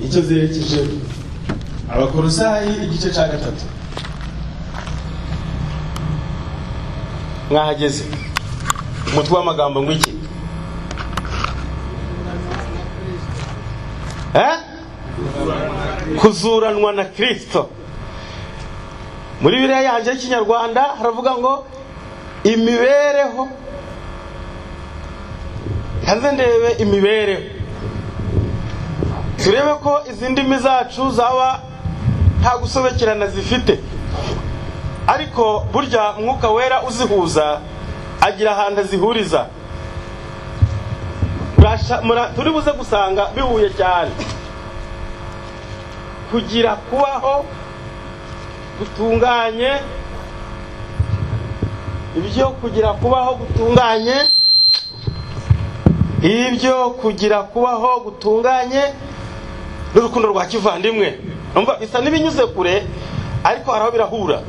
Icyo zerekeje Abakolosayi igice cya 3. Mwahageze. Umutwe w'amagambo ngwiki? Kuzuranwa na Kristo. Muri Bibiliya yanjye y'Ikinyarwanda haravuga ngo imibereho. Hanze ndebe imibereho. Turebe ko izi ndimi zacu zaba nta gusobekerana zifite. Ariko burya Mwuka Wera uzihuza agira ahantu azihuriza. Turi buze gusanga bihuye cyane. Kugira kubaho gutunganye, ibyo kugira kubaho gutunganye, ibyo kugira kubaho gutunganye n'urukundo rwa kivandimwe. Umva bisa n'ibinyuze kure ariko haraho birahura.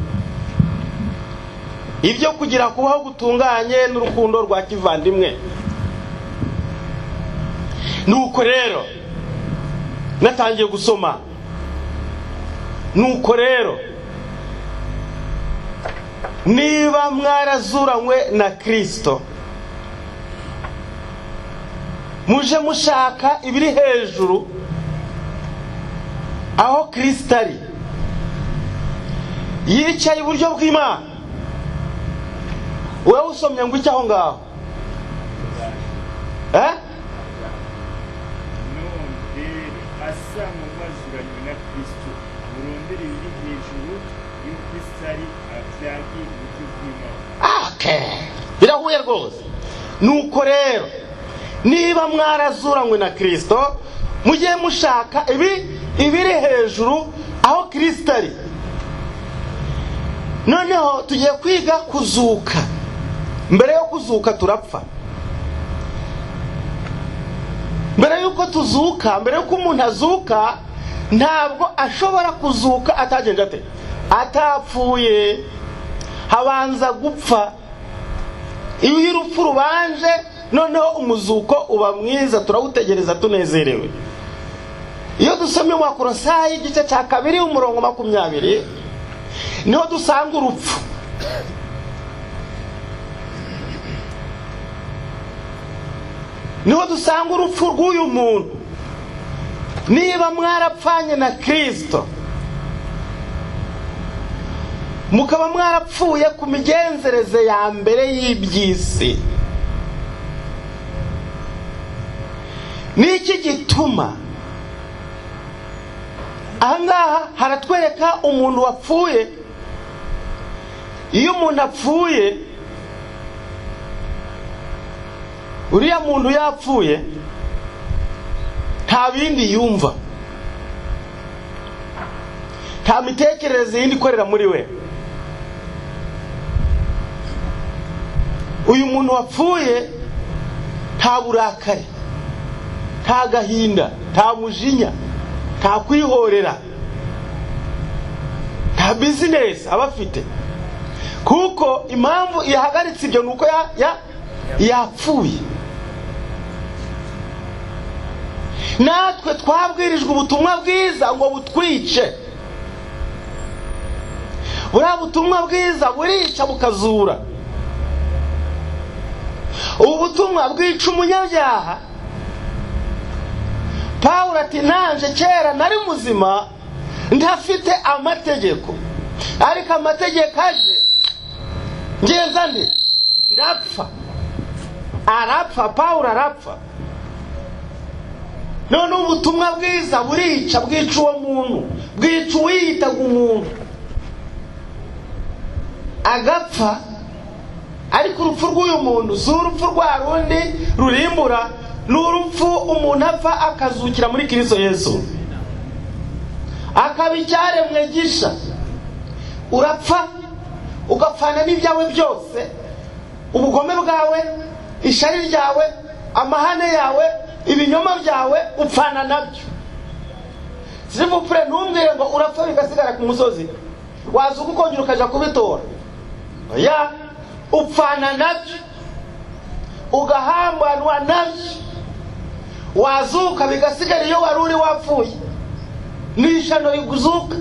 Ibyo kugira kubaho gutunganye n'urukundo rwa kivandimwe. Nuko rero natangiye gusoma. Nuko rero niba mwarazuranywe na Kristo, muje mushaka ibiri hejuru aho Kristo ari, yicaye iburyo bw'Imana. Wewe usomye ngo iki aho ngaho? Birahuye rwose. Nuko rero niba mwarazuranywe na Kristo, mujye mushaka ibiri hejuru aho Kristo ari. Noneho tugiye kwiga kuzuka. Mbere yo kuzuka turapfa. Mbere yuko tuzuka, mbere yuko umuntu azuka, ntabwo ashobora kuzuka atagenje ate? Atapfuye. Habanza gupfa. Iyo urupfu rubanje, noneho umuzuko uba mwiza, turawutegereza tunezerewe. Iyo dusomye mu Bakolosayi igice cya 2 umurongo 20, niho dusanga urupfu. Niho dusanga urupfu rw'uyu muntu. Niba mwarapfanye na Kristo, mukaba mwarapfuye ku migenzereze ya mbere y'iby'isi, niki gituma ahangaha haratwereka umuntu wapfuye? Iyo umuntu apfuye, uriya muntu yapfuye nta bindi yumva, nta mitekerereze yindi ikorera muri we. Uyu muntu wapfuye nta burakari, nta gahinda, nta mujinya, nta kwihorera, nta business aba afite. Kuko impamvu ihagaritse ibyo nuko yapfuye. Natwe twabwirijwe ubutumwa bwiza ngo butwice. Buriya butumwa bwiza burica bukazura. Ubu butumwa bwica umunyabyaha. Pawulo ati nanje kera nari muzima ntafite amategeko, ariko amategeko aje ngenza nde? Ndapfa. Arapfa, Pawulo arapfa. None ubutumwa bwiza burica, bwica uwo muntu, bwica uwiyitaga umuntu, agapfa. Ariko urupfu rw'uyu muntu si urupfu rwa rundi rurimbura, ni urupfu umuntu apfa akazukira muri Kristo Yesu, akaba icyaremwe gisha. Urapfa ugapfana n'ibyawe byose, ubugome bwawe, ishari ryawe, amahane yawe, ibinyoma byawe, upfana nabyo. Sivupure ntumbwire ngo urapfa bigasigara ku musozi, wazuka ukongera ukaja kubitora. Oya, upfana nabyo, ugahambanwa nabyo, Wazuka bigasigara iyo wari uri wapfuye. N'ishano riguzuka.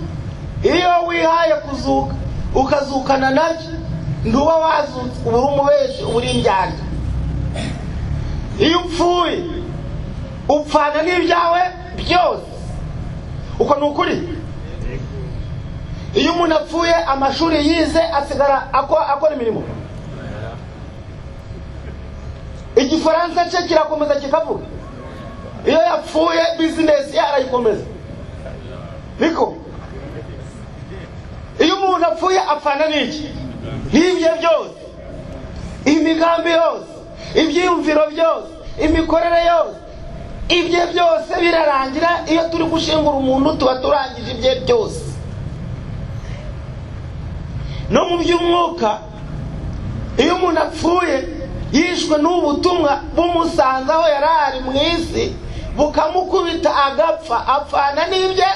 Iyo wihaye kuzuka ukazukana nabyo ntuba wazutse, uba uri umubeshi, uba uri indyarya. Iyo upfuye upfana n'ibyawe byose. Uko ni ukuri. Iyo umuntu apfuye amashuri yize asigara akora imirimo. Igifaransa cye kirakomeza kikavuga. Iyo yapfuye business ye arayikomeza. Niko iyo umuntu apfuye apfana n'iki? N'ibye byose, imigambi yose, ibyiyumviro byose, imikorere yose, ibye byose birarangira. Iyo turi gushingura umuntu tuba turangije ibye byose. No mu by'umwuka, iyo umuntu apfuye yishwe n'ubutumwa bumusanze aho yari ari mu isi, bukamukubita agapfa, apfana n'ibye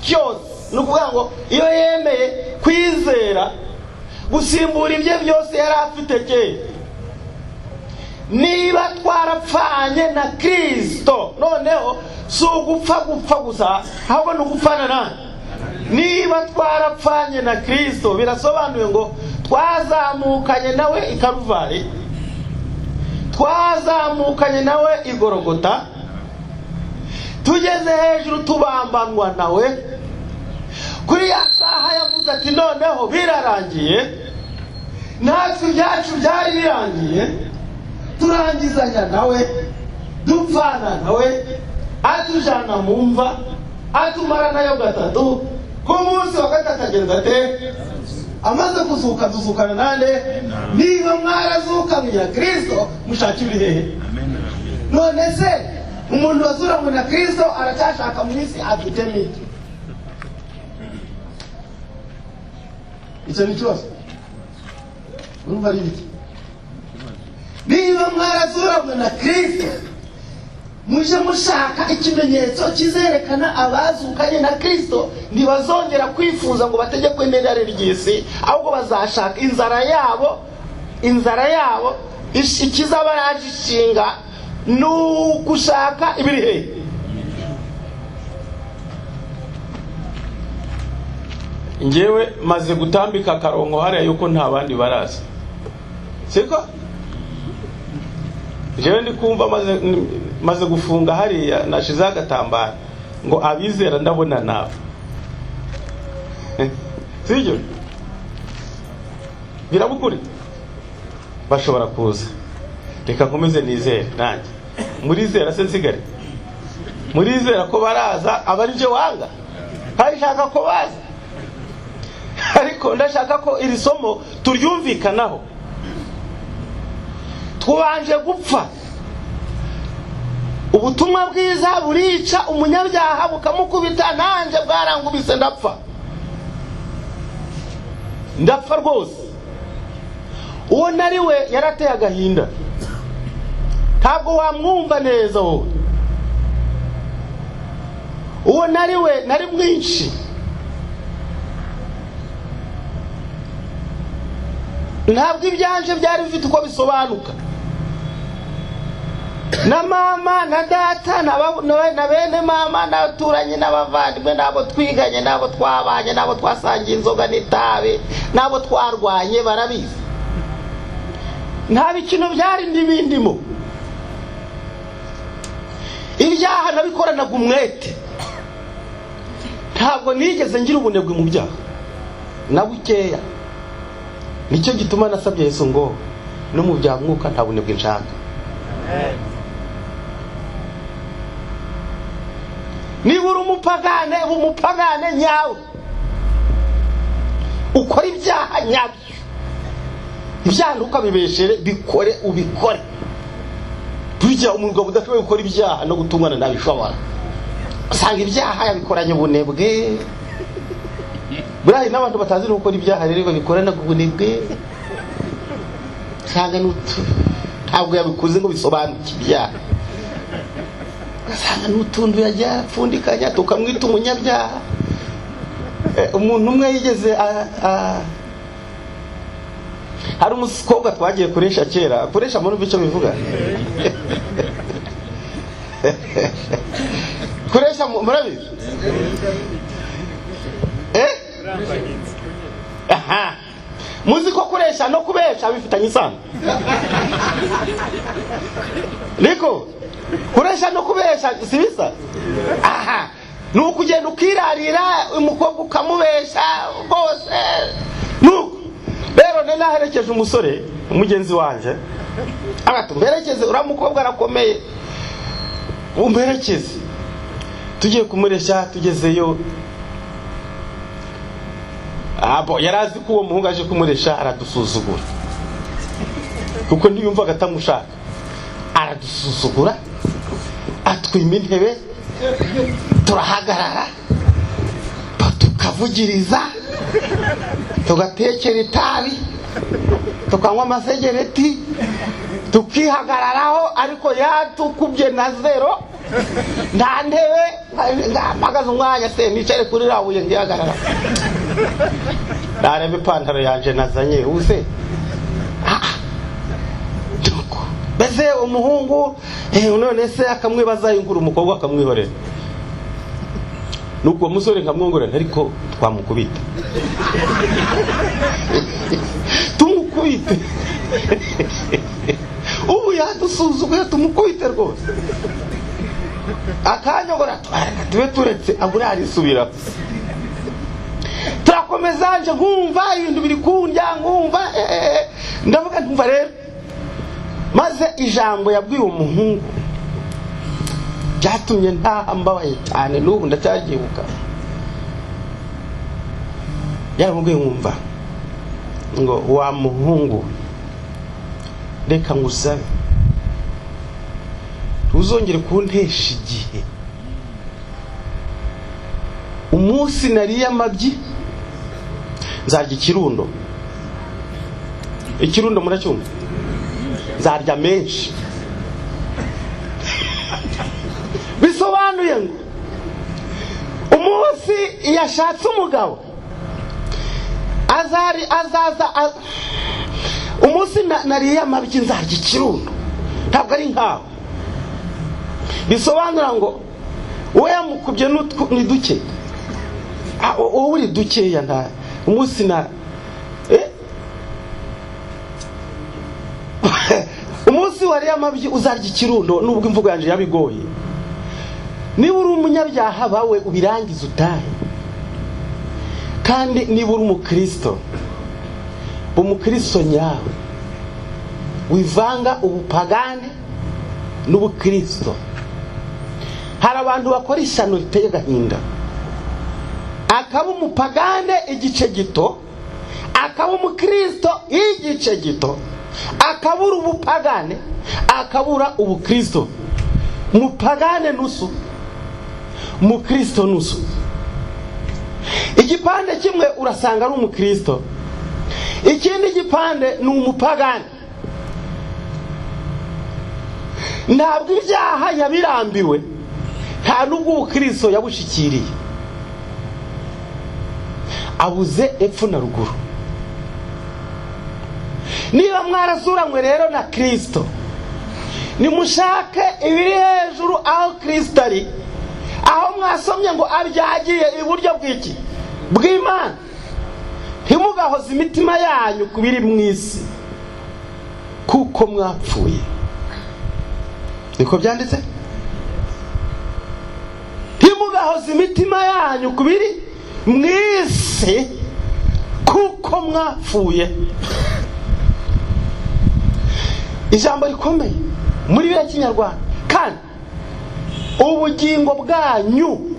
byose. Ni ukuvuga ngo iyo yemeye kwizera gusimbura ibye byose yari afite kera. Niba twarapfanye na Kristo, noneho si ugupfa gupfa gusa, ahubwo ni ugupfana nawe. Niba twarapfanye na Kristo, birasobanuye ngo twazamukanye nawe i Karuvari, twazamukanye nawe i Gorogota, tugeze hejuru tubambanwa nawe. Kuri ya saha yavuze ati noneho birarangiye, natwe ibyacu byari birangiye, turangizanya nawe, dupfana nawe, atujana mu mva, atumara nayo gatatu. Ku munsi wa gatatu agenza ate? Amaze kuzuka tuzukana nande? Niba mwarazukanye na Kristo, mushaka ibiri hehe? None se umuntu wazuranywe na Kristo aracyashaka mu isi afitemo iki? Icyo ni ikibazo. Urumva ari iki? Niba mwarazuranywe na Kristo, muje mushaka ikimenyetso kizerekana abazukanye na Kristo. Ntibazongera kwifuza ngo bategekwe n'irari ry'isi, ahubwo bazashaka inzara yabo, inzara yabo ikizabaraje ishinga ni ugushaka ibiri hehe. Njyewe maze gutambika akarongo hariya yuko nta bandi baraza, siko? Njyewe ndi kumva maze gufunga hariya nashize agatambaro ngo abizera ndabona nawe, sibyo? Birabukuri bashobora kuza. Reka nkomeze nizere nanjye. Murizera se nsigare? Murizera ko baraza aba ari byo wanga? Ntashaka ko baza, ariko ndashaka ko iri somo turyumvikanaho. Twabanje gupfa. Ubutumwa bwiza burica umunyabyaha bukamukubita, nanjye bwarangubise ndapfa. Ndapfa rwose. Uwo nari we yarateye agahinda. Ntabwo wamwumva neza wowe. Uwo nari we nari mwinshi. Ntabwo ibyanje byari bifite uko bisobanuka. Na mama na data na bene mama n'abaturanyi n'abavandimwe n'abo twiganye n'abo twabanye n'abo twasangiye inzoga n'itabi n'abo twarwanye barabizi. Nta bikino byari n'ibindimo. Ibyaha nabikoranaga umwete. Ntabwo nigeze ngira ubunebwe mu byaha na bukeya. Nicyo gituma nasabye Yesu ngo no mu bya mwuka nta bunebwe nshaka. Niba uri umupagane, uba umupagane nyawe, ukora ibyaha nyabyo. Ibyaha ntukabibeshere, bikore ubikore. Burya umugabo udashoboye gukora ibyaha no gutungana ntabishobora. Usanga ibyaha yabikoranye ubunebwe. Buriya n'abantu batazi no gukora ibyaha rero babikorana ubunebwe. Usanga ntabwo yabikoze ngo bisobanuke ibyaha. Ugasanga n'utuntu yajya apfundikanya tukamwita umunyabyaha. Umuntu umwe yigeze hari umukobwa twagiye kuresha kera, kuresha muri icyo bivuga. Kuresha murabizi? Aha. Muzi ko kuresha no kubesha bifitanye isano. Niko kuresha no kubesha si bisa? Aha. Nuko ugenda ukirarira umukobwa ukamubesha rwose. Nuko rero naherekeje umusore umugenzi wanje, aratumberekeze uriya mukobwa arakomeye, umberekeze. Tugiye kumuresha tugezeyo, abo yarazi ko uwo muhungu aje kumuresha aradusuzugura, kuko ntiyumvaga atamushaka. Aradusuzugura, atwima intebe, turahagarara, tukavugiriza, tugatekera itabi, tukanywa amasegereti, tukihagararaho, ariko yatukubye na zero. Nta ntebe, mpagaze umwanya se nicare kuri rabuye ngihagarara, nareba ipantaro yanje nazanye uze. Mbese umuhungu none se akamwibaza inkuru, umukobwa akamwihorera. Nuko uwo musore nkamwongorera, ariko twamukubita, tumukubite. Ubu yadusuzuguye, tumukubite rwose. Akanyogora tube turetse abura arisubira. Turakomeza nje nkumva ibintu biri kundya, nkumva ndavuga ntumva rero. Maze ijambo yabwiye umuhungu byatumye ntaha mbabaye cyane, n'ubu ndacyagibuka. Yaramubwiye nkumva ngo wa muhungu, reka ngusabe ntuzongere kuntesha igihe. Umunsi nariye amabyi nzarya ikirundo. Ikirundo muracyumva? Nzarya menshi. Bisobanuye ngo umunsi yashatse umugabo azari azaza umunsi nariye amabyi nzarya ikirundo, ntabwo ari nkaho. Bisobanura ngo we yamukubye ni duke, wowe uri dukeya, nta umunsi na umunsi wariye amabyi uzarya ikirundo. Nubwo imvugo yanje yabigoye, niba uri umunyabyaha bawe ubirangiza utahe. Kandi niba uri umukristo, umukristo nyawe, wivanga ubupagane n'ubukristo. Hari abantu bakora ishyano riteye agahinda, akaba umupagane igice gito, akaba umukristo igice gito, akabura ubupagane, akabura ubukristo. Mupagane nusu, mukristo nusu. Igipande kimwe urasanga ari umukristo, ikindi gipande ni umupagane. Ntabwo ibyaha yabirambiwe, nta nubwo ubukristo yabushikiriye, abuze epfo na ruguru. Niba mwarazuranywe rero na Kristo, nimushake ibiri hejuru aho Kristo ari, aho mwasomye ngo abyagiye iburyo bw'iki bw'Imana. Ntimugahoze imitima yanyu ku biri mu isi, kuko mwapfuye. Niko byanditse? Ntimugahoze imitima yanyu ku biri mu isi, kuko mwapfuye. Ijambo rikomeye muri biriya Kinyarwanda. Kandi ubugingo bwanyu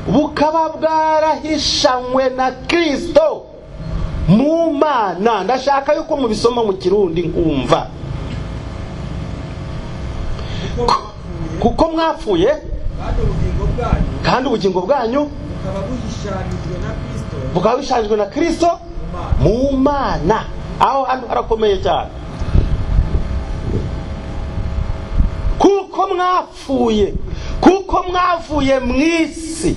bukaba bwarahishanywe na Kristo mu Mana. Ndashaka yuko mubisoma mu Kirundi nkumva. Kuko mwapfuye, kandi ubugingo bwanyu bukaba buhishanijwe na Kristo mu Mana. Aho hantu harakomeye cyane. Kuko mwapfuye, kuko mwavuye mu isi,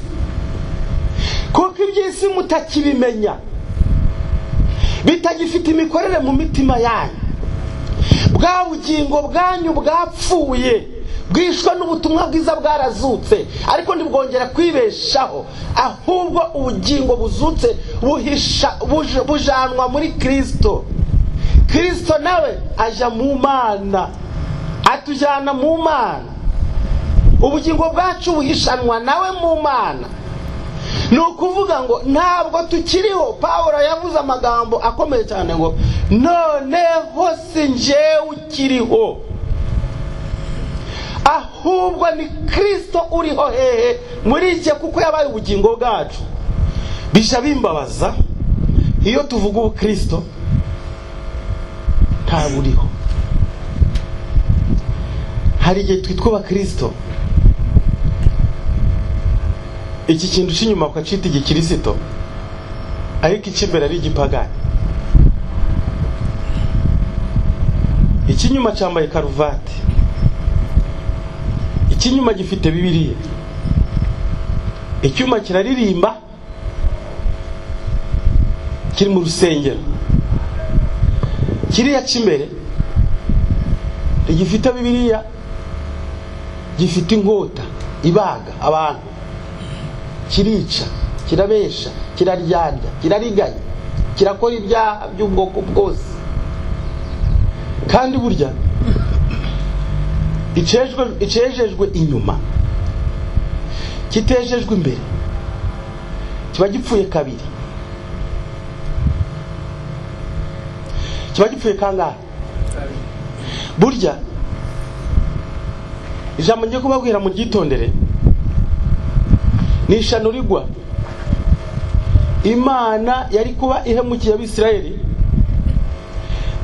kuko iby'isi mutakibimenya, bitagifite imikorere mu mitima yanyu, bwa bugingo bwanyu bwapfuye Bwishwe n'ubutumwa bwiza bwarazutse, ariko ntibwongera kwibeshaho, ahubwo ubugingo buzutse buhisha bujanwa muri Kristo. Kristo nawe aja mu Mana, atujyana mu Mana. Ubugingo bwacu buhishanwa nawe mu Mana. Ni ukuvuga ngo ntabwo tukiriho. Pawulo yavuze amagambo akomeye cyane ngo noneho si njyewe ukiriho, ahubwo ni Kristo uriho hehe muri jye, kuko yabaye ubugingo bwacu. Bija bimbabaza iyo tuvuga ubu Kristo ntaburiho. Hari igihe twitwa abakristo, iki kintu cy'inyuma ukacita igikirisito, ariko icy'imbere ari igipagani. Icy'inyuma cyambaye karuvati, icy'inyuma gifite Bibiliya, icyuma kiraririmba kiri mu rusengero, kiriya cy'imbere gifite Bibiliya, gifite inkota ibaga abantu, kirica, kirabesha, kiraryarya, kirariganya, kirakora ibyaha by'ubwoko bwose. Kandi burya icejejwe inyuma kitejejwe imbere kiba gipfuye kabiri. Kiba gipfuye kangahe? Burya ijambo ngiye kubabwira mu ryitondere ni ishano rigwa. Imana yari kuba ihemukiye Abisirayeli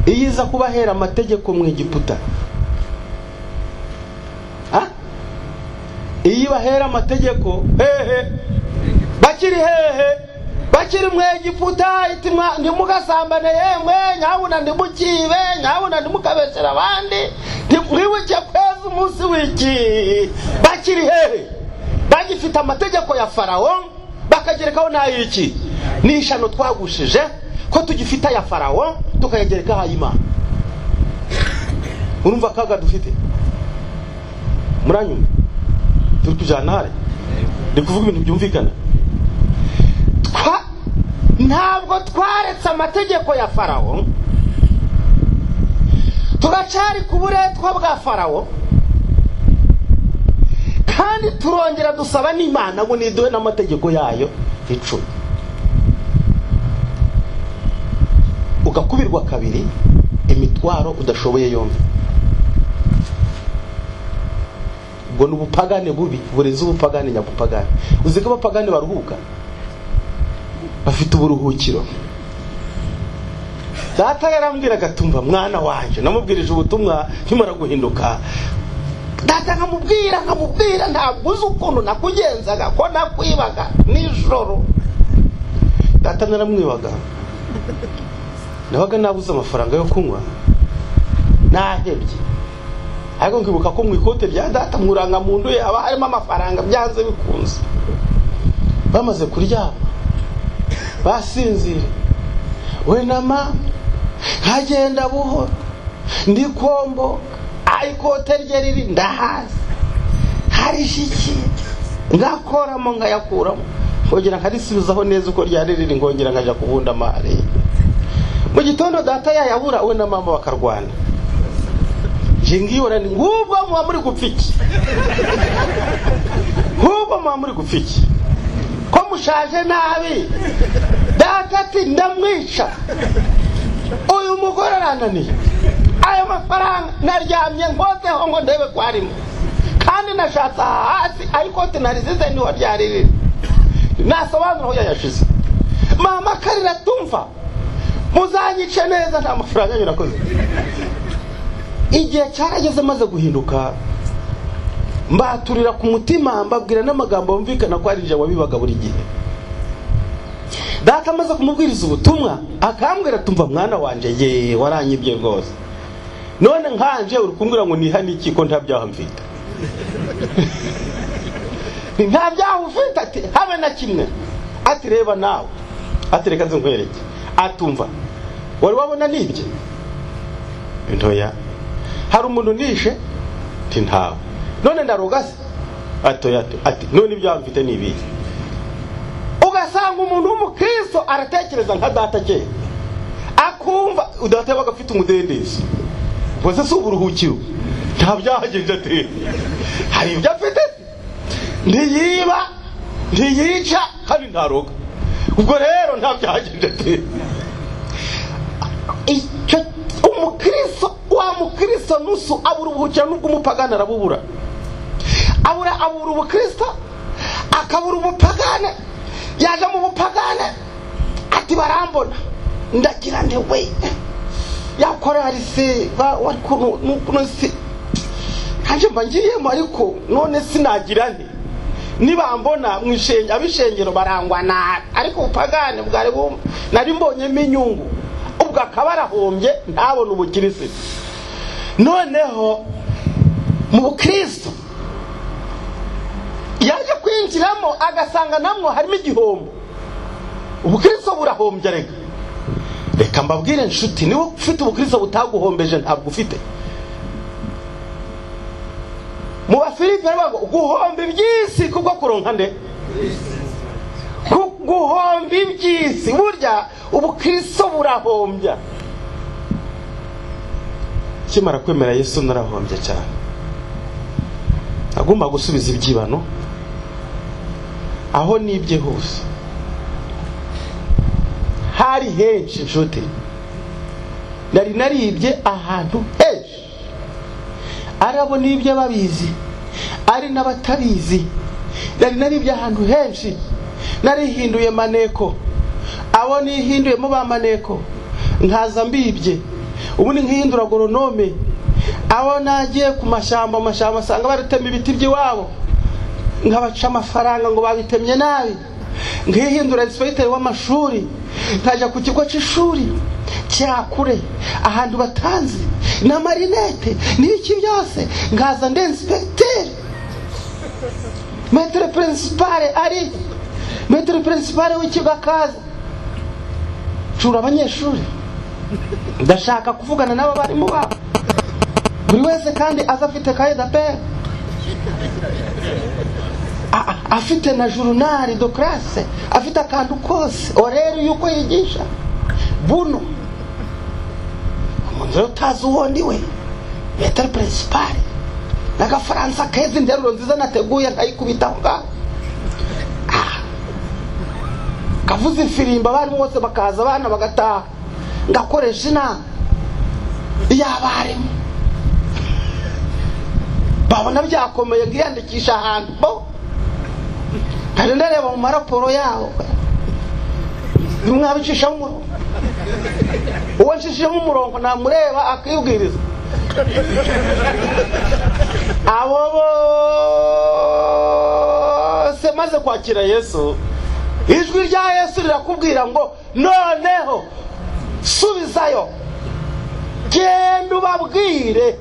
iyiza kubahera amategeko mu Egiputa. Iyi bahera amategeko hehe bakiri hehe bakiri mu Egiputa, itimwa ntimugasambane yemwe, nyabuna ntimukibe, nyabuna ntimukabesera abandi, ntimwibuke kweza umunsi w'iki. Bakiri hehe? Bagifite amategeko ya Farawo, bakagerekaho n'ayiki. Ni ishano twagushije ko tugifite aya Farawo tukayagerekaho ay'Imana. Urumva akaga dufite? Muranyuma turi kujyana hare, ndi kuvuga ibintu byumvikana. Ntabwo twaretse amategeko ya Farawo, turacari ku buretwa bwa Farawo, kandi turongera dusaba n'Imana ngo niduhe n'amategeko yayo 10. Ugakubirwa kabiri imitwaro udashoboye yombi. Ubwo ni ubupagane bubi burenze ubupagane nyabupagane. Uzi ko abapagane baruhuka, bafite uburuhukiro. Data yarambwiraga tumva mwana wanje, namubwirije ubutumwa nkimara guhinduka. Data nkamubwira ntabwo uzi ukuntu nakugenzaga, ko nakwibaga nijoro. Data naramwibaga, nabaga nabuze amafaranga yo kunywa, nahebye. Ariko nkibuka ko mu ikote rya data muranga mundu ye haba harimo amafaranga byanze bikunze. Bamaze kuryama basinzira, we na mama nkagenda buhoro ndikombo, ikote rye riri ndahazi harishiki, ngakoramo ngayakuramo, ngongera nkarisubizaho neza uko ryari riri, ngongera nkaja kubunda amahari. Mu gitondo data yayabura, we na mama bakarwana. Ngiyo ni ngubwo muba muri gupfiki, ngubwo muba muri gupfiki ko mushaje nabi. Data ati ndamwica, uyu mugore arananiye, ayo mafaranga naryamye nkozeho ngo ndebe ko arimo, kandi nashatse hasi ariko tinarizize niho ryari riri, nasobanura aho yayashize. Mama karira tumva muzanyice neza, nta mafaranga yarakoze. Igihe cyarageze maze guhinduka, mbaturira ku mutima, mbabwira n'amagambo yumvikana ko ari je wabibaga buri gihe. Data amaze kumubwiriza ubutumwa akambwira tumva mwana wanje, ye waranyibye rwose, none nkanje uri kumbwira ngo nihane iki ko nta byaha mfite? Nta byaha ufite? Ati habe na kimwe. Ati reba nawe, ati reka nze nkwereke. Atumva wari wabona nibye? Ntoya. Hari umuntu nishe? Ati ntawe. None ndaroga se? Atoya ati none ibyaha mfite ni ibihe? Ugasanga umuntu w'umukristo aratekereza nka data kera, akumva data yabaga afite umudendezo, ubwo se uburuhukiro nta byaha agenda atera, hari ibyo afite, ntiyiba, ntiyica, kandi ntaroga, ubwo rero nta byaha agenda atera. Icyo umukristo wa mukristo nusu abura uburuhukiro, n'ubwo umupagani arabubura, abura ubukristo akabura ubupagane. Yaje mu bupagane ati barambona ndagira nde we yakora arise nukuno si kanje mba ngiyemo, ariko none sinagira nte nibambona mu ishengero, abishengero barangwa nabi, ariko ubupagane bwari nari mbonyemo inyungu, ubwo akaba arahombye ntabona ubukirisitu. Noneho mu bukristo yaje kwinjiramo agasanga namwo harimo igihombo, ubukristo burahombye. Reka mbabwire nshuti, niba ufite ubukristo butaguhombeje ntabwo ufite. Mu Bafilipi baravuga ngo guhomba iby'isi kubwo kuronka nde? Guhomba iby'isi. Burya ubukristo burahombya. Kimara kwemera Yesu narahombye cyane, agomba gusubiza ibyibano aho nibye hose. Hari henshi nshuti, nari naribye ahantu henshi, arabo nibye babizi ari n'abatabizi, nari naribye ahantu henshi, narihinduye maneko, abo nihinduyemo ba maneko nkaza mbibye, ubundi nkihindura goronome, abo nagiye ku mashyamba asanga baratema ibiti by'iwabo nkabaca amafaranga ngo babitemye nabi, nkihindura inspecteur w'amashuri, nkajya ku kigo cy'ishuri cyakure ahantu batanzi na marinete n'iki byose, nkaza ndi inspecteur, maître principal ari maître principal w'ikigo akaza cura abanyeshuri, ndashaka kuvugana n'aba barimu babo, buri wese kandi aza afite kaye d'appel, afite na journal de classe, afite akantu kose horaire yuko yigisha buno. Umuntu utazi uwo ndi we maître principal n'agafaransa keza, interuro nziza nateguye nkayikubita aho ngaho, kavuza ifirimba abarimu bose bakaza, abana bagataha, ngakoresha inama y'abarimu, babona byakomeye nkiyandikisha ahantu bo kandi ndareba mu maraporo yaho mwabicishamo umurongo, uwo nshishijemo umurongo namureba akibwiriza. Abo bose maze kwakira Yesu, ijwi rya Yesu rirakubwira ngo noneho subizayo, genda ubabwire,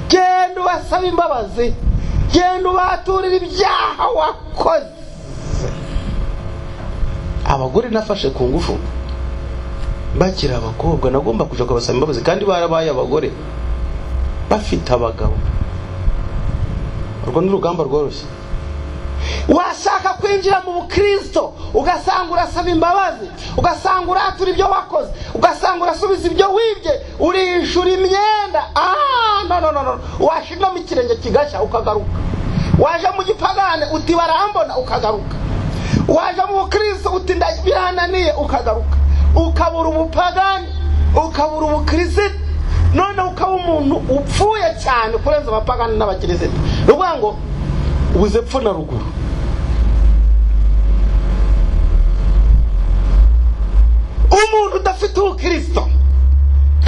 genda ubasabe imbabazi, genda ubaturire ibyaha wakoze. Abagore nafashe ku ngufu bakira abakobwa, nagomba kuja kubasaba imbabazi, kandi barabaye abagore bafite abagabo. Urwo ni urugamba rworoshye. Washaka kwinjira mu bukristo ugasanga urasaba imbabazi, ugasanga uratura ibyo wakoze, ugasanga urasubiza ibyo wibye, urishura imyenda. No no no no, washingamo ikirenge kigashya ukagaruka, waje mu gipagane uti barambona ukagaruka, waje mu bukristo uti birananiye ukagaruka, ukabura ubupagani, ukabura ubukristo, none ukaba umuntu upfuye cyane kurenza abapagani n'abakirisito. Ni ngo ubuze pfo na ruguru. Umuntu udafite ubukristo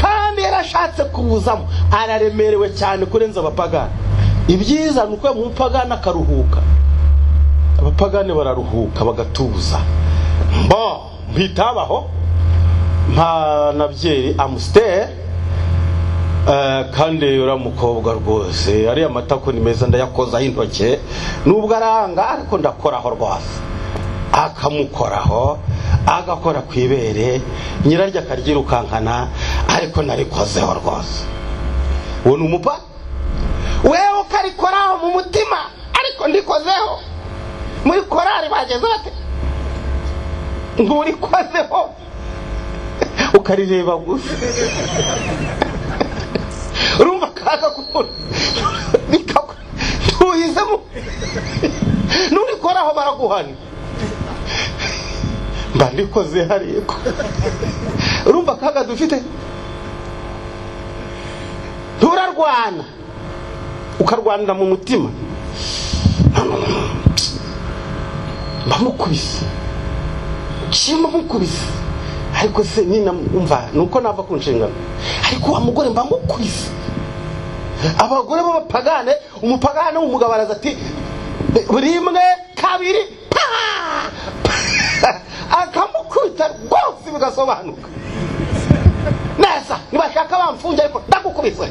kandi yarashatse kubuzamo araremerewe cyane kurenza abapagani. Ibyiza ni uko umupagani akaruhuka, abapagani bararuhuka bagatuza. Mbo mpitabaho mpa nabyeri Amstel, kandi uriya mukobwa rwose ariya matako ni meza ndayakozaho intoke, nubwo aranga ariko ndakoraho rwose. Akamukoraho agakora ku ibere, nyiraryo akaryirukankana, ariko narikozeho rwose. Uwo ni umupa wewe ukarikoraho mu mutima ariko ndikozeho. Muri korari bageze bate? Nturikozeho ukarireba gusa. Urumva kaga kumura ntuhizemo nurikoraho baraguhana. Mba ndikoze hariko. Urumva kaga dufite. Turarwana ukarwanira mu mutima. Bamukubise shima mukubise, ariko se nina umva nuko nava ku nshingano, ariko wa mugore mba mukubise. Abagore b'abapagane, umupagane w'umugabo araza ati rimwe kabiri pa, akamukubita rwose bigasobanuka neza. Nibashaka bamfunge ariko ndagukubise.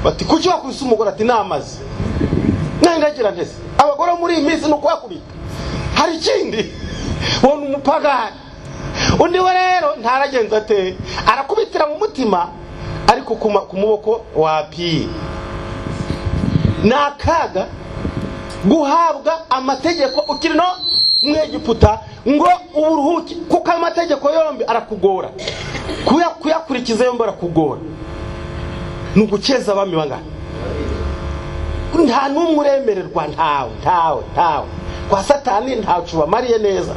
Bati kuki wakubise umugore? Ati namaze nandagira ntese. Abagore muri iyi minsi nuko bakubita. Hari ikindi wona umupagani undi we rero ntaragenza ate, arakubitira mu mutima ariko ku muboko wapi. Ni akaga guhabwa amategeko ukiri no mu Egiputa ngo uburuhuke, kuko amategeko yombi arakugora, kuyakurikiza yombi arakugora. Ni ugukeza abami bangana, nta n'umwe uremererwa, ntawe ntawe ntawe. Kwa Satani ntacu bamariye neza,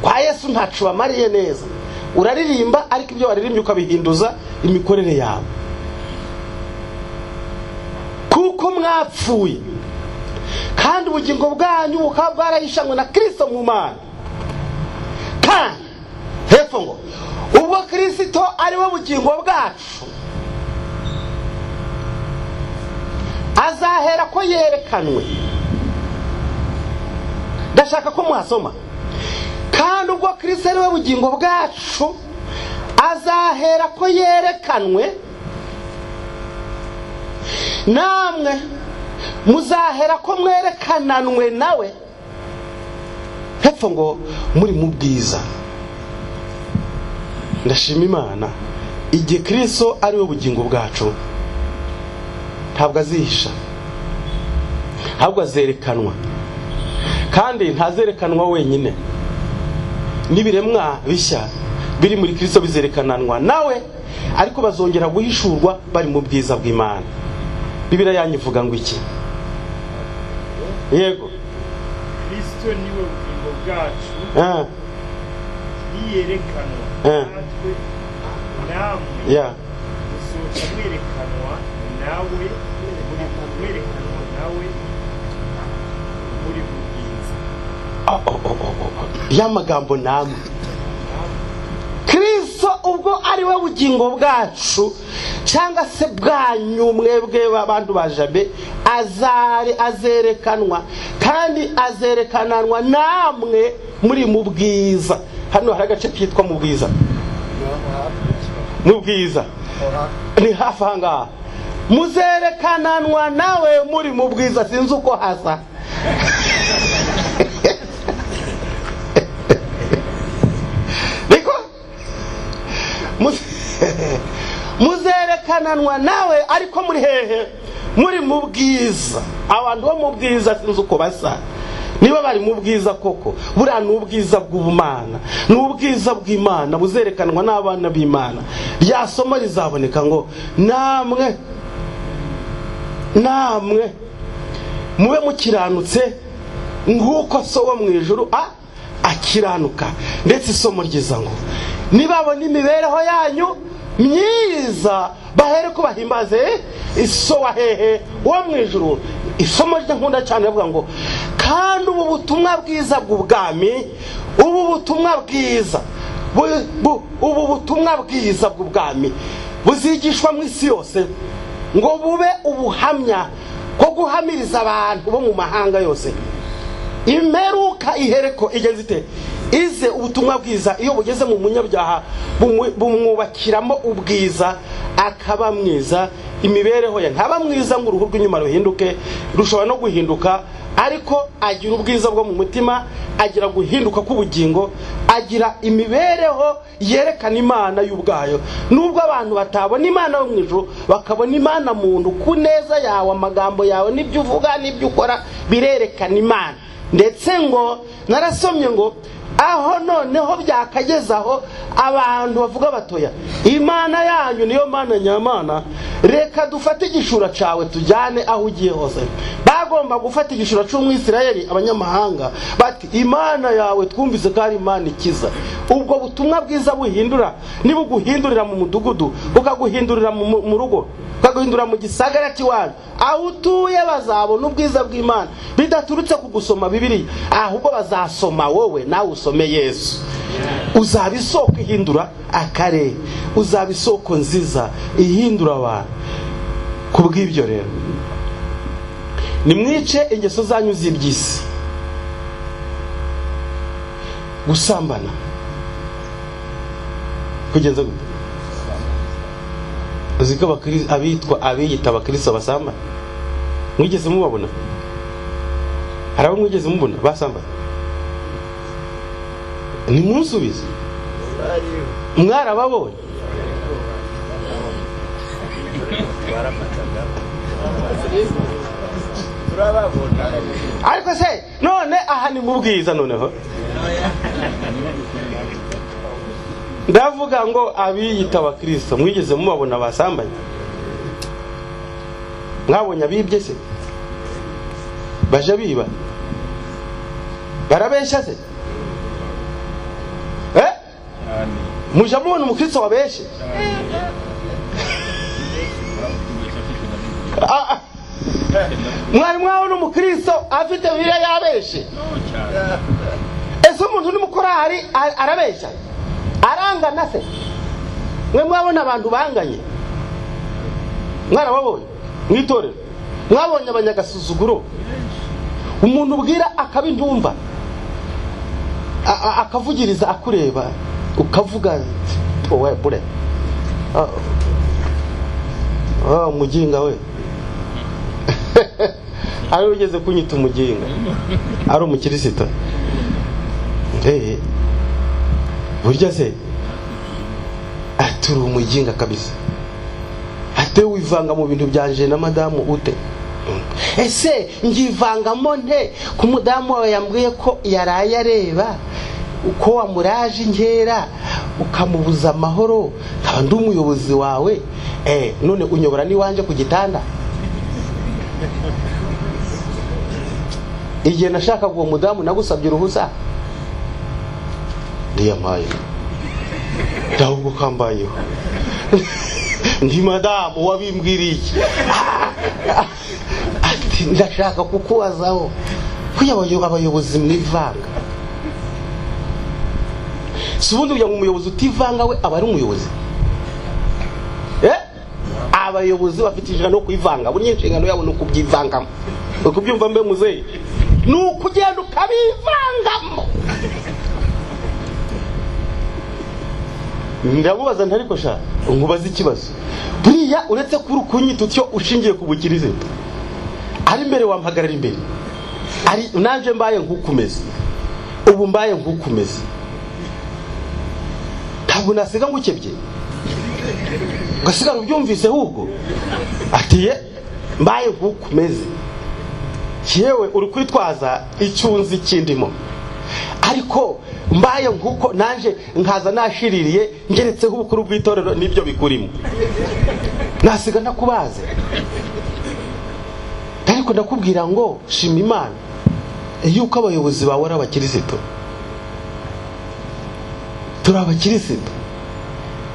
kwa Yesu ntacu bamariye neza. Uraririmba ariko ibyo waririmbye ukabihinduza imikorere yawe. Kuko mwapfuye kandi ubugingo bwanyu bukaba bwarahishanywe na Kristo mu Mana. Kandi hepfo ngo ubwo Kristo ari we bugingo bwacu, azahera ko yerekanwe. Ndashaka ko mwasoma. Kandi ubwo Kristo ari we bugingo bwacu, azahera ko yerekanwe, namwe muzahera ko mwerekananwe nawe. Hepfo ngo muri mu bwiza. Ndashima Imana igihe Kristo ari we bugingo bwacu, ntabwo azihisha, ahubwo azerekanwa. Kandi ntazerekanwa wenyine, n'ibiremwa bishya biri muri Kristo bizerekananwa nawe, ariko bazongera guhishurwa bari mu bwiza bw'Imana. Bibiliya yanyivuga ngo iki? Yego, Kristo niwe bugingo bwacu, niyerekanwa natwe namwe muzoca mwerekanwa nawe muri mu bwiza. Ya magambo namwe. Kristo ubwo ari we bugingo bwacu cyangwa se bwanyu mwebwe abantu ba Jabe, azari azerekanwa kandi azerekananwa namwe muri mu bwiza. Hano hari agace kitwa mu bwiza. Mu bwiza ni hafi ahangaha. Muzerekananwa nawe muri mu bwiza. Sinzi uko hasa. Niko muzerekananwa nawe ariko muri hehe? Muri mu bwiza. Abantu bo mu bwiza sinzi uko basa. Niba bari mu bwiza koko, buriya ni ubwiza bw'ubumana, ni ubwiza bw'Imana buzerekanwa n'abana b'Imana. Rya somo rizaboneka ngo namwe namwe mube mukiranutse nk'uko so wo mu ijuru akiranuka. Ndetse isomo ryiza ngo nibabona imibereho yanyu myiza bahere ko bahimbaze iso wa hehe wo mu ijuru. Isomo rye nkunda cyane rivuga ngo kandi ubu butumwa bwiza bw'ubwami, ubu butumwa bwiza ubu butumwa bwiza bw'ubwami buzigishwa mu isi yose ngo bube ubuhamya bwo guhamiriza abantu bo mu mahanga yose. Imperuka ihereko igeze ite? Ize. Ubutumwa bwiza iyo bugeze mu munyabyaha bumwubakiramo ubwiza, akaba mwiza. Imibereho ye ntaba mwiza ngo uruhu rw'inyuma ruhinduke, rushobora no guhinduka, ariko agira ubwiza bwo mu mutima, agira guhinduka k'ubugingo, agira imibereho yerekana Imana y'ubwayo. Nubwo abantu batabona Imana yo mu ijuru, bakabona Imana muntu ku neza yawe, amagambo yawe n'ibyo uvuga n'ibyo ukora birerekana Imana. Ndetse ngo narasomye ngo aho noneho byakagezaho abantu bavuga batoya, Imana yanyu niyo Mana nyamana, reka dufate igishura cawe tujyane aho ugiye hose. Bagomba gufata igishura c'umwisirayeli, abanyamahanga bati Imana yawe twumvise ko ari Imana ikiza. Ubwo butumwa bwiza buhindura, niba uguhindurira mu mudugudu, ukaguhindurira mu rugo, ukaguhindura mu gisagara cy'iwanyu, aho utuye bazabona ubwiza bw'Imana bidaturutse ku gusoma Bibiliya, ahubwo bazasoma wowe nawe usome Yesu. Uzaba isoko ihindura akarere, uzaba isoko nziza ihindura abantu. Kubw'ibyo rero nimwice ingeso zanyu z'iby'isi, gusambana kugenza gute? Uziko abitwa abiyita abakristo basambana, mwigeze mubabona? Hari abo mwigeze mubona basambana? Nimunsubize, mwarababonye? Ariko se none aha ni mu bwiza? Noneho ndavuga ngo abiyita abakristo mwigeze mubabona basambanye? Mwabonye abibye se baje biba? Barabesha se? Muje mubona umukristo wabeshe? Mwari mwabona umukristo afite Bibiliya yabeshe? Ese umuntu uri mu korari arabesha? Arangana se? Mwe mwabona abantu banganye? Mwarababonye mwitorero? Mwabonye abanyagasuzuguro? Umuntu ubwira akabintumva, akavugiriza akureba, ukavuga owe bure, umuginga we. Ari ugeze kunyita umuginga, ari umukirisito. Burya se aturi umuginga kabisa, ate wivanga mu bintu byanje na madamu ute? Ese ngivangamo nte ku mudamu wawe yambwiye ko yaraye areba uko wamuraje inkera ukamubuza amahoro, nkaba ndi umuyobozi wawe, none unyobora niwanje ku gitanda? Igihe nashakaga uwo mudamu nagusabye uruhusa, ndiyampaye ndahubwo kambayeho ndi madamu wabimbwiriye iki? Ati ndashaka kukubazaho kuya abayobozi mwivanga. Si ubundi kugira ngo umuyobozi utivanga we aba ari umuyobozi? Abayobozi bafite inshingano yo kwivanga, buri inshingano yabo ni ukubyivangamo. Ukubyumva mbe muzeyi, ni ukugenda ukabivangamo. Ndamubaza ntariko sha nkubaza ikibazo, buriya uretse kuri kunyita utyo ushingiye ku bukirisitu, ari imbere wampagarara imbere, ari nanje mbaye nkukumeze, ubu mbaye nkukumeze, ntabwo nasiga ngukebye ugasigara ubyumvise ahubwo atiye mbaye nkukumeze. Yewe uri kwitwaza icyunzi kindimo, ariko mbaye nkuko nanje nkaza nashiririye ngeretseho ubukuru bw'itorero nibyo bikurimo, nasiga ntakubaze. Ariko ndakubwira ngo shima Imana yuko abayobozi bawe ari abakirisito. Turi abakirisito,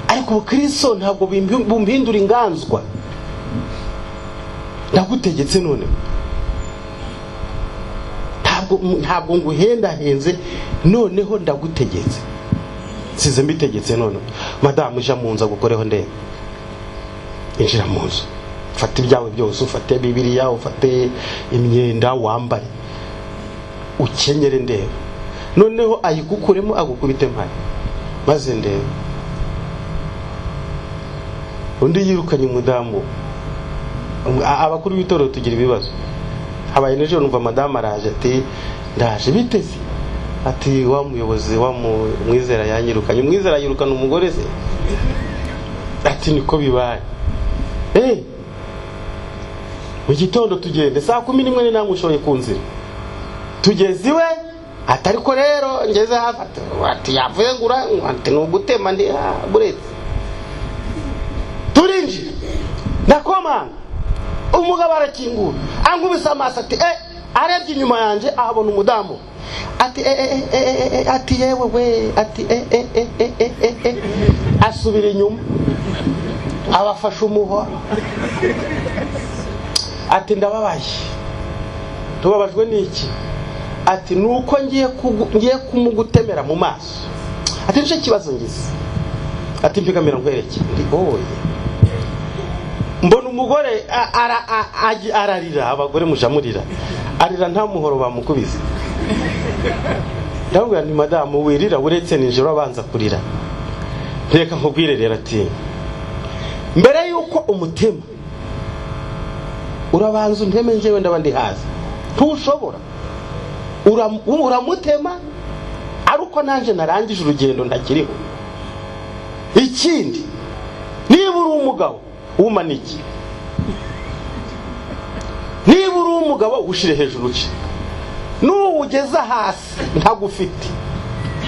ariko ubukristo ntabwo bumpindura inganzwa. Ndagutegetse none, ntabwo nguhendahenze, noneho ndagutegetse, nsize mbitegetse none. Madamu ija mu nzu agukoreho ndebe, injira mu nzu, ufate ibyawe byose, ufate Bibiliya, ufate imyenda wambare, ukenyere ndebe. Noneho ayigukuremo agukubite mpari maze ndebe. Undi yirukanye umudamu Abakuru b'itorero tugira ibibazo. Habaye n'ejo numva madamu araje ati ndaje biteze, ati wa muyobozi wa mwizera yanyirukanye. Umwizera yirukana umugore se? Ati niko bibaye. Mu gitondo tugende saa 11 namwe ushoye ku nzira, tugeze iwe atariko rero ngeze hafi ati yavuye ngura ati nugutema ndi buretse. Turinjira ndakomanga, umugabo arakingura ankubise amaso ati arebye inyuma yanjye ahabona umudamu ati ati yewe we ati asubira inyuma abafashe umuhoro ati ndababaye. Tubabajwe n'iki? Ati nuko ngiye kumugutemera mu maso. Ati nicyo kibazo ngize. Ati mpigamira nkwereke. Ndi oye. Mbona umugore ararira, abagore mujamurira. Arira nta muhoro bamukubise. Ndabwira nti madamu wirira uretse nijoro abanza kurira. Reka nkubwire rero ati mbere yuko umutema urabanza unteme njyewe ndaba ndi hazi. Ntushobora. Uramutema aruko nanje narangije urugendo ntakiriho. Ikindi niba uri umugabo umanike, niba uri umugabo ushire hejuru uce, nuwugeza hasi ntagufite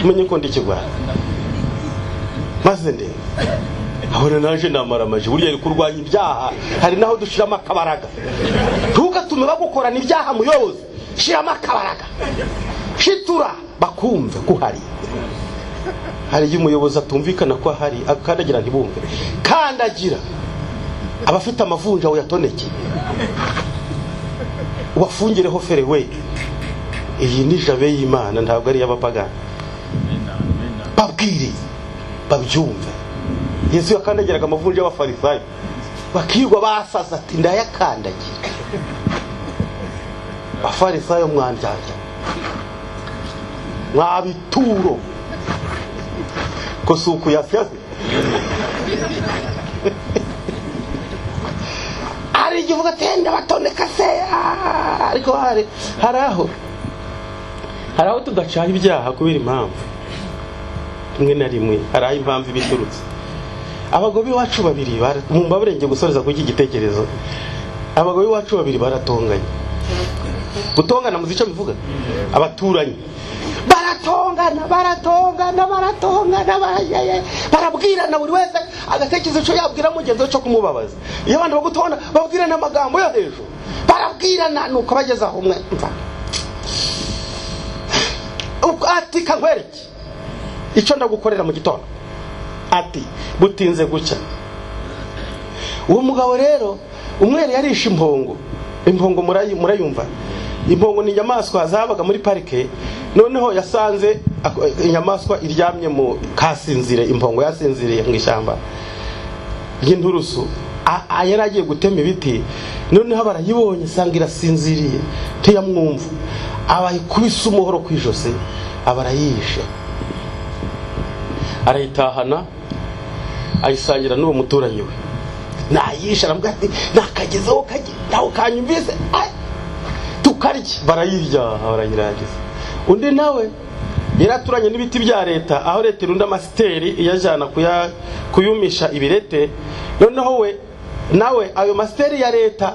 umenye ko ndi kigwara. Maze nde abona naje namara amaji. Burya ari kurwanya ibyaha hari naho dushiramo akabaraga. Ntugatume bagukorana ibyaha muyobozi, shiramo akabaraga, shitura bakumve ko hari. Hari igihe umuyobozi atumvikana ko ahari akandagira ntibumve. Kandagira abafite amavunja uyatoneke, ubafungireho fere we. Iyi ni jabe y'Imana ntabwo ari y'abapagani. Babwire babyumve. Yesu yakandagiraga amavunja y'abafarisayo bakirwa basaza ati ndayakandagira. Abafarisayo mwanjanja mwabituro ko suku yasyaze. Ari igivuga tenda batoneka se, ariko hari aho tudacaha ibyaha kubera impamvu rimwe na rimwe hari aho impamvu ibiturutse. Abagabo iwacu babiri mumbaburenge gusoreza kuri iki gitekerezo. Abagabo iwacu babiri baratonganye. Gutongana muzi icyo bivuga? Abaturanyi baratongana baratongana baratongana barabwirana, buri wese agatekereza icyo yabwira mugenzi we cyo kumubabaza. Iyo abantu bagutona babwirana amagambo yo hejuru, barabwirana nuko bageze aho umwe mva ati kankwereke icyo ndagukorera mu gitondo, ati butinze gucya. Uwo mugabo rero umwere yarishe impongo. Impongo murayumva? Impongo ni inyamaswa zabaga muri parike. Noneho yasanze inyamaswa iryamye mu kasinzire, impongo yasinziriye mu ishyamba ry'inturusu. Yari agiye gutema ibiti, noneho barayibonye sanga irasinziriye ntiyamwumva, abayikubise umuhoro ku ijosi abarayishe, arayitahana ayisangira n'uwo muturanyi we. Nayishe aramubwira ati nakagezeho kagenda ukanyumvise tukarya. Barayirya barayirangiza. Undi nawe yaraturanye n'ibiti bya leta, aho leta irunda amasiteri iyajyana kuyumisha ibirete. Noneho we nawe ayo masiteri ya leta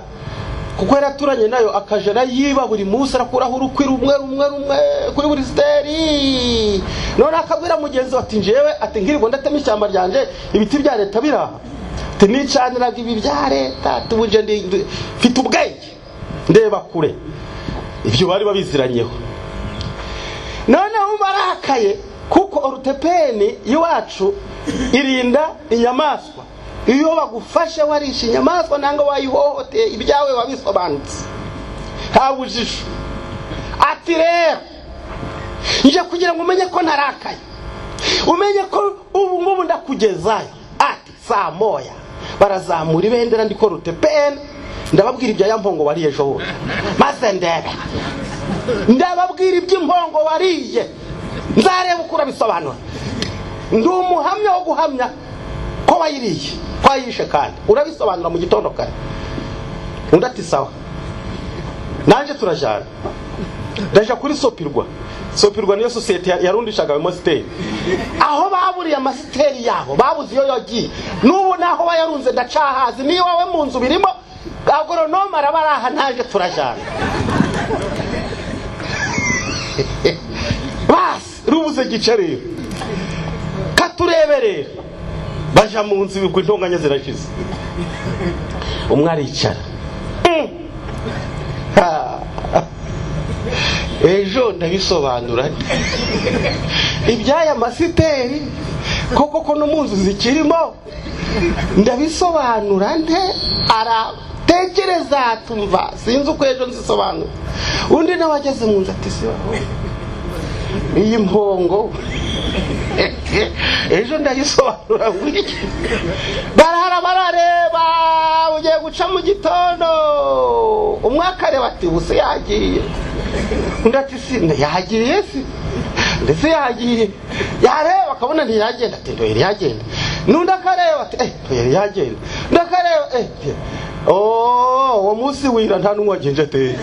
kuko yaraturanye nayo akajara yiba buri munsi, arakuraho urukwi rumwe rumwe rumwe kuri buri siteri. None akabwira mugenzi we ati njyewe ati nkirirwa ndatema ishyamba ryanje ibiti bya leta biraha, ati nicaniraga ibi bya leta tubuje mfite ubwenge ndeba kure. Ibyo bari babiziranyeho. Noneho barakaye kuko orutepeni iwacu irinda inyamaswa. Iyo bagufashe warisha inyamaswa nanga wayihohoteye ibyawe wabisobanutse nta bujisho. Ati rero nje kugira ngo umenye ko ntarakaye, umenye ko ubu ngubu ndakugezayo. Ati saa moya barazamura ibendera ndiko rutepeni, ndababwira ibya yampongo wariye ejo bundi, maze ndebe ndababwira iby'impongo wariye, nzareba uko urabisobanura. Ndi umuhamya wo guhamya ko wayiriye, ko wayishe, kandi urabisobanura mu gitondo kare. Undi ati sawa, nanje turajana. Ndaja kuri Sopirwa. Sopirwa niyo sosiyete yarundishaga amasiteri. Aho baburiye amasiteri yabo, babuze iyo yagiye. N'ubu naho bayarunze ndacahazi, niyo wawe mu nzu birimo agoronome arabaraha, naje turajana. Basi rubuze gice rero. Katurebe rero. Baja mu nzu ibigwi intonganya zirashize. Umwe aricara. Ejo ndabisobanura ibyaya masiteri koko ko no mu nzu zikirimo, ndabisobanura nte? Aratekereza tumva sinzi uko ejo nzisobanura. Undi nawe ageze mu nzu ati iyi mpongo ejo ndayisobanura ngwiki. Barara barareba, ugiye guca mu gitondo. Umwe akareba ati ubuse yagiye, undi ati si yagiye, si ndetse yagiye. Yareba akabona ntiyagenda, ati ndoyeri yagenda. N'undi akareba ati ndoyeri yagenda. Undi akareba oh, uwo munsi wira nta n'umwe wagenje ateye.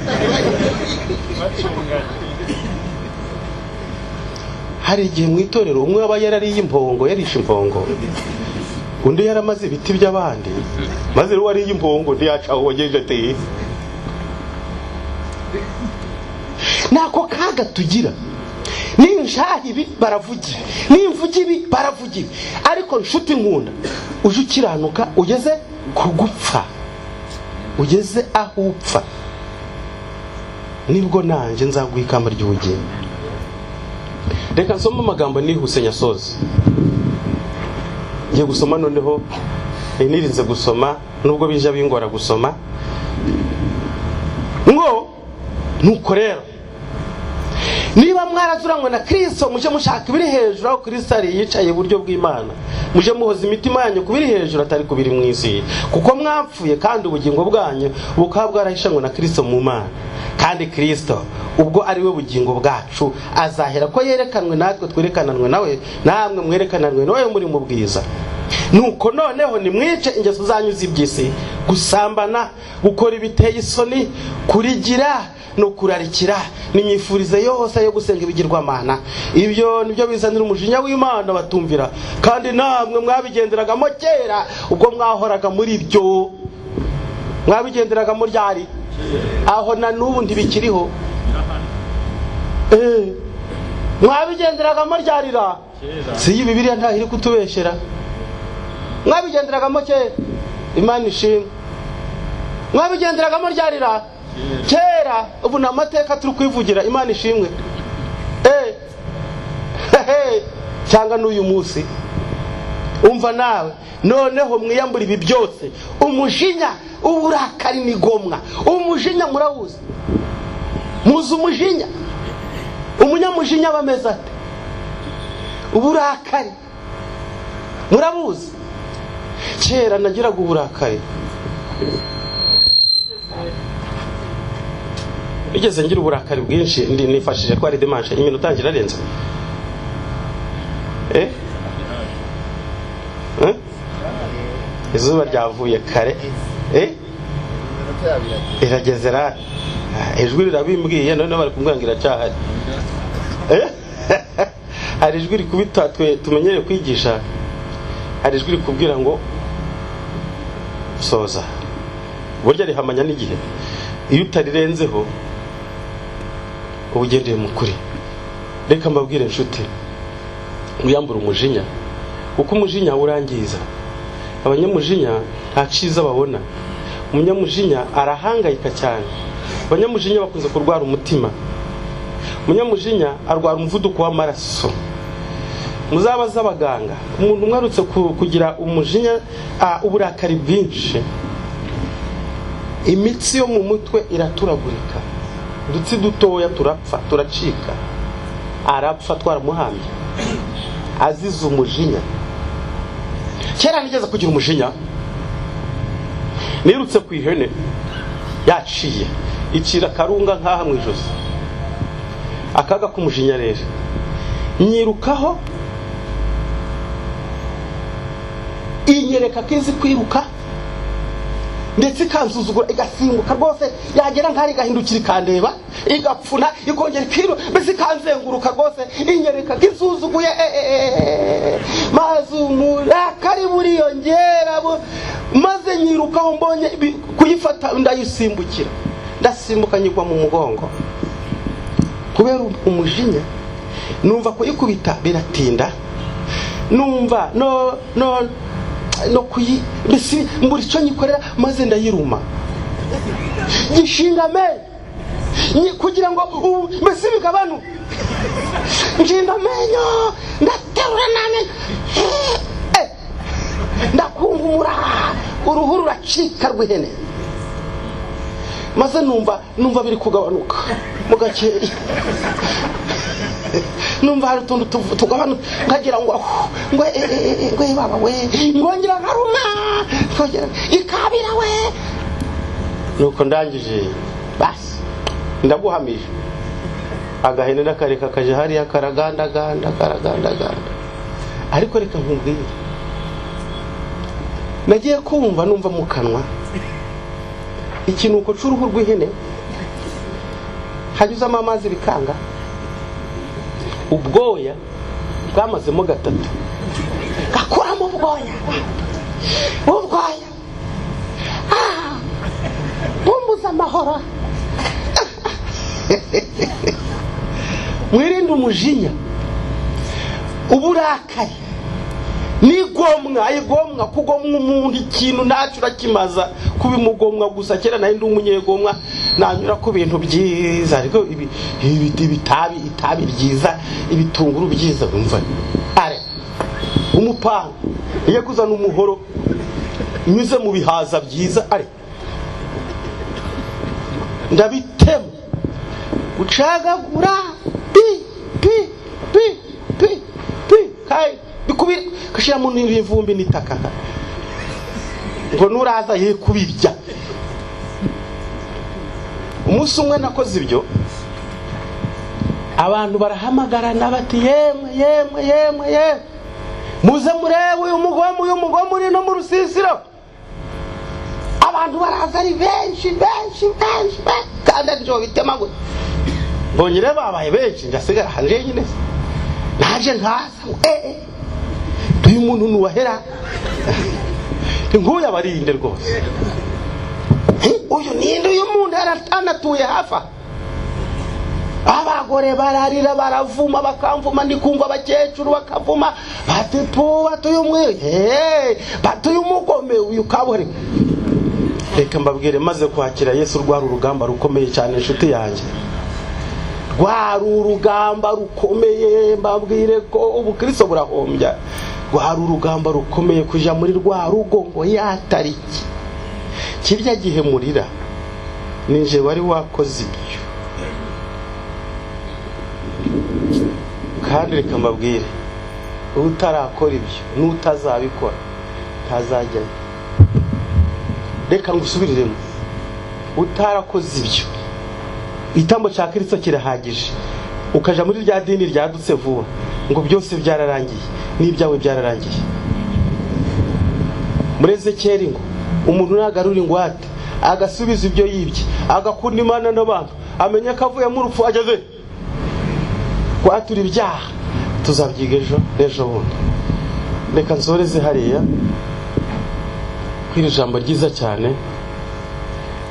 Hari igihe mu itorero umwe aba yarariye impongo, yarishe impongo, undi yaramaze ibiti by'abandi, maze rero wariye impongo ntiyaca aho wagenje ateye. Nako kaga tugira. Ninshaha ibi baravugira, nimvuga ibi baravugira. Ariko nshuti nkunda, uje ukiranuka ugeze kugupfa, ugeze aho upfa, nibwo nanje nzaguha ikamba ry'ubugingo. Reka nsome amagambo nihuse nyasoze. Ngiye gusoma noneho, nirinze gusoma nubwo bija bingora gusoma. Ngo nuko rero niba mwarazuranywe na Kristo, muje mushaka ibiri hejuru aho Kristo ari yicaye iburyo bw'Imana. Muje muhoza imitima yanyu kubiri hejuru atari kubiri mu isi, kuko mwapfuye kandi ubugingo bwanyu bukaba bwarahishanywe na Kristo mu Mana. Kandi Kristo ubwo ari we bugingo bwacu azahera ko yerekanwe natwe twerekananwe nawe, namwe mwerekananwe nawe muri mu bwiza. Nuko noneho nimwice ingeso zanyu z'iby'isi, gusambana, gukora ibiteye isoni, kurigira no kurarikira, n'imyifurize yose yo gusenga ibigirwamana. Ibyo nibyo bizanira umujinya w'Imana batumvira. Kandi namwe mwabigenderagamo kera ubwo mwahoraga muri ibyo. Mwabigenderagamo ryari? Aho na n'ubu ntibikiriho. Mwabigenderagamo ryarira? Si iyi Bibiliya nta iri kutubeshera. Mwabigenderagamo kera. Imana ishimwe. Mwabigenderagamo ryarira? Kera. Ubu na amateka turi kwivugira. Imana ishimwe. Cyangwa n'uyu munsi umva nawe. Noneho mwiyambura ibi byose, umujinya, uburakari n'igomwa. Umujinya murawuzi, muzi umujinya. Umunyamujinya bameze ate? Uburakari murabuzi. Kera nagiraga uburakari, bigeze ngira uburakari bwinshi. Nifashije ko ari dimanche, iminota yanjye irarenze. Izuba ryavuye kare. Irageze ra, ijwi rirabimbwiye none bari kumbwira ngo iracyahari. Hari ijwi rikubita twe tumenyereye kwigisha, hari ijwi rikubwira ngo soza. Burya rihamanya n'igihe. Iyo utarirenzeho ubugendeye mu kuri. Reka mbabwire inshuti, uyambura umujinya, kuko umujinya urangiza. Abanyamujinya nta cyiza babona. Umunyamujinya arahangayika cyane. Abanyamujinya bakunze kurwara umutima. Umunyamujinya arwara umuvuduko w'amaraso. Muzabaza abaganga, umuntu umwarutse kugira umujinya, uburakari bwinshi, imitsi yo mu mutwe iraturagurika, udutsi dutoya turapfa, turacika, arapfa twaramuhambye azize umujinya. Kera nigeze kugira umujinya, nirutse ku ihene yaciye icira karunga nkaha mu ijosi, akaga k'umujinya rero nyirukaho, inyereka ko izi kwiruka, Ndetse ikansuzugura, igasimbuka rwose, yagera nk'ari igahindukira ikandeba, igapfuna, ikongera ikiru, mbese ikanzenguruka rwose, inyereka ko insuzuguye. Maze umurakari buriyongera, maze nyirukaho mbonye kuyifata ndayisimbukira, ndasimbuka nyigwa mu mugongo kubera umujinya. Numva kuyikubita biratinda, numva no kuyi mbese mbura icyo nyikorera, maze ndayiruma gishinga amenyo kugira ngo mbese bigabanuke. Nshinga amenyo, ndaterura n'amenyo, ndakungumura, uruhu ruracika rw'ihene. Maze numva biri kugabanuka mu gakeya, numva hari utuntu tugabanuka, nkagira ngo ngo baba we, ngongera nkaruma, ikabira we. Nuko ndangije, basi ndaguhamije, agahene ndakareka kaje hariya karagandaganda karagandaganda. Ariko reka nkubwire, nagiye kumva numva mu kanwa ikinuko c'uruhu rw'ihene, hanyuzamo amazi bikanga, ubwoya bwamazemo gatatu, gakuramo ubwoya, bumbuza amahoro. Mwirinde umujinya, uburakari nigomwa. Igomwa, kugomwa umuntu ikintu ntacyo urakimaza, kubimugomwa gusa. Kera nari ndi umunyegomwa, nanyura ku bintu byiza, ariko ibitabi, itabi ryiza, ibitunguru byiza, umva are umupanga iyo kuzana umuhoro nyuze mu bihaza byiza, are ndabitema gucagagura pi pi pi pi pi kai bikubira kashira mu n'ivumbi n'itaka, ngo nuraza ye kubirya. Umunsi umwe nakoze ibyo, abantu barahamagarana bati yemwe yemwe yemwe yemwe, muze murebe uyu mugome uri no mu rusisiro. Abantu baraza ari benshi benshi benshi, kandi aryo bitemagwe. Mbonye rero babaye benshi, ndasigara hanje nyine, naje nkaza ngo uyu muntu nuwahera nkuya barinde rwose, uyu ninde, uyu muntu anatuye hafa. Abagore bararira, baravuma, bakamvuma, ndikumva abakecuru bakavuma bati pu, batuye umwe, batuye umugome uyu kabuhari. Reka mbabwire, maze kwakira Yesu rwari urugamba rukomeye cyane, inshuti yanjye, rwari urugamba rukomeye. Mbabwire ko ubukristo burahombya. Rwari urugamba rukomeye kuja muri rwa rugo ngo yatariki kirya gihe murira ninje wari wakoze ibyo. Kandi reka mbabwire, utarakora ibyo n'utazabikora ntazajyayo. Reka ngusubiriremo, utarakoze ibyo, igitambo cya Kristo kirahagije, ukaja muri rya dini ryadutse vuba ngo byose byararangiye, n'ibyawe byararangiye. Muri Ezekiyeli ngo umuntu nagarura ingwate, agasubiza ibyo yibye, agakunda Imana n'abantu, amenya ko avuye mu rupfu ageze kwatura ibyaha. Tuzabyiga ejo n'ejo bundi. Reka nsoreze hariya kw'iri jambo ryiza cyane.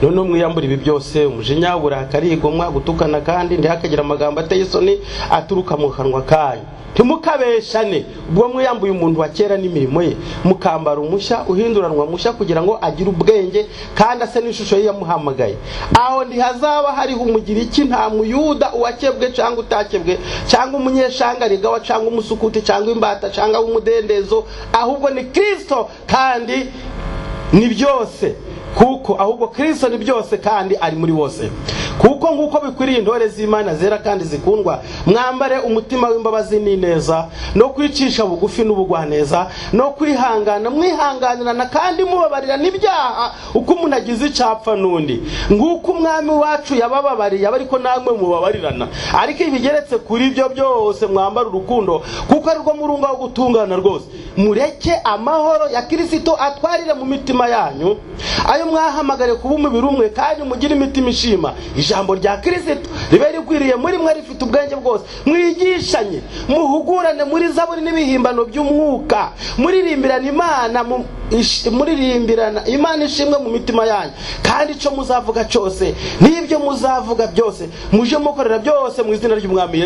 Noneho mwiyambura ibi byose, umujinya, uburakari, igomwa, gutukana, kandi ntihakagira amagambo ateye isoni aturuka mu kanwa kanyu. Ntimukabeshane, ubwo mwiyambuye umuntu wa kera n'imirimo ye, mukambara umushya uhinduranwa mushya, kugira ngo agire ubwenge kandi ase n'ishusho ye yamuhamagaye. Aho ntihazaba hariho umugiriki, nta muyuda, uwakebwe cyangwa utakebwe, cyangwa umunyeshangarigawa, cyangwa umusukuti, cyangwa imbata, cyangwa umudendezo, ahubwo ni Kristo kandi ni byose. Kuko ahubwo Kristo ni byose kandi ari muri bose. Kuko nguko bikwiriye intore z'Imana zera kandi zikundwa, mwambare umutima w'imbabazi n'ineza, no kwicisha bugufi n'ubugwaneza, no kwihangana, mwihanganirana kandi mubabarira n'ibyaha uko umuntu agize icapfa n'undi, nguko umwami wacu yabababariye, ariko namwe mubabarirana. Ariko ibigeretse kuri ibyo byose mwambare urukundo, kuko ari rwo murunga wo gutungana rwose. Mureke amahoro ya Kristo atwarire mu mitima yanyu, ayo mwahamagare kuba umubiri umwe, kandi mugire imitima ishima. Ijambo rya Kristo ribe rikwiriye muri mwe, rifite ubwenge bwose. Mwigishanye, muhugurane muri zaburi n'ibihimbano by'umwuka, muririmbirana Imana muririmbirana Imana ishimwe mu mitima yanyu. Kandi ico muzavuga cyose n'ibyo muzavuga byose, muje mukorera byose mu izina ry'Umwami Yesu.